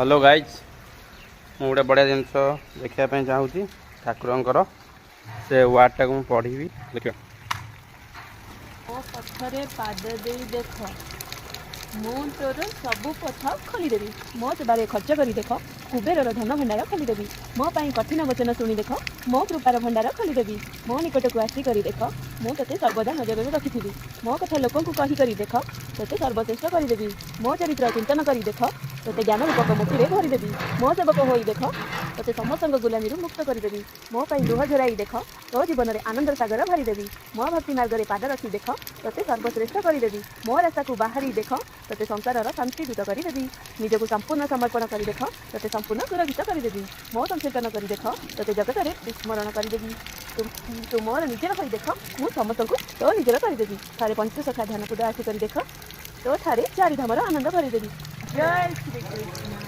Hello guys, ମୁଁ ଗୋଟେ ବଢ଼ିଆ ଜିନିଷ ଦେଖିବା ପାଇଁ ଚାହୁଁଛି। ଠାକୁରଙ୍କର ସେ ୱାର୍ଡ଼ଟାକୁ ମୁଁ ପଢ଼ିବି, ଦେଖିବା। ମୋ ପଥରେ ପାଦ ଦେଇ ଦେଖ, ମୁଁ ତୋର ସବୁ ପଥ ଖୋଲିଦେବି। ମୋ ସେବାରେ ଖର୍ଚ୍ଚ କରି ଦେଖ, କୁବେରର ଧନ ଭଣ୍ଡାର ଖୋଲିଦେବି। ମୋ ପାଇଁ କଠିନ ବଚନ ଶୁଣି ଦେଖ, ମୋ କୃପାର ଭଣ୍ଡାର ଖୋଲିଦେବି। ମୋ ନିକଟକୁ ଆସି କରି ଦେଖ, ମୁଁ ତୋତେ ସର୍ବଦା ନଜରରେ ରଖିଥିବି। ମୋ କଥା ଲୋକଙ୍କୁ କହି କରି ଦେଖ, ତୋତେ ସର୍ବଶ୍ରେଷ୍ଠ କରିଦେବି। ମୋ ଚରିତ୍ର ଚିନ୍ତନ କରି ଦେଖ, ତୋତେ ଜ୍ଞାନ ରୂପକ ମୋତିରେ ଭରିଦେବି। ମୋ ସେବକ ହୋଇ ଦେଖ, ତୋତେ ସମସ୍ତଙ୍କ ଗୁଲାମୀରୁ ମୁକ୍ତ କରିଦେବି। ମୋ ପାଇଁ ଲୁହ ଝରାଇ ଦେଖ, ତୋ ଜୀବନରେ ଆନନ୍ଦର ସାଗର ଭରିଦେବି। ମୋ ଭକ୍ତି ମାର୍ଗରେ ପାଦ ରଖି ଦେଖ, ତୋତେ ସର୍ବଶ୍ରେଷ୍ଠ କରିଦେବି। ମୋ ରାସ୍ତାକୁ ବାହାରି ଦେଖ, ତୋତେ ସଂସାରର ଶାନ୍ତି ଦୂତ କରିଦେବି। ନିଜକୁ ସମ୍ପୂର୍ଣ୍ଣ ସମର୍ପଣ କରି ଦେଖ, ତୋତେ ସମ୍ପୂର୍ଣ୍ଣ ସୁରକ୍ଷିତ କରିଦେବି। ମୋ ସଂକୀର୍ତ୍ତନ କରି ଦେଖ, ତୋତେ ଜଗତରେ ବିସ୍ମରଣ କରିଦେବି। ତୁ ମୋର ନିଜର ହୋଇ ଦେଖ, ମୁଁ ସମସ୍ତଙ୍କୁ ତୋ ନିଜର କରିଦେବି। ଥରେ ପଞ୍ଚସଖା ଧ୍ୟାନକୁଦ ଆସି କରି ଦେଖ, ତୋ ଠାରେ ଚାରିଧାମର ଆନନ୍ଦ ଭରିଦେବି। ଜୟ ଶ୍ରୀକୃଷ୍ଣ।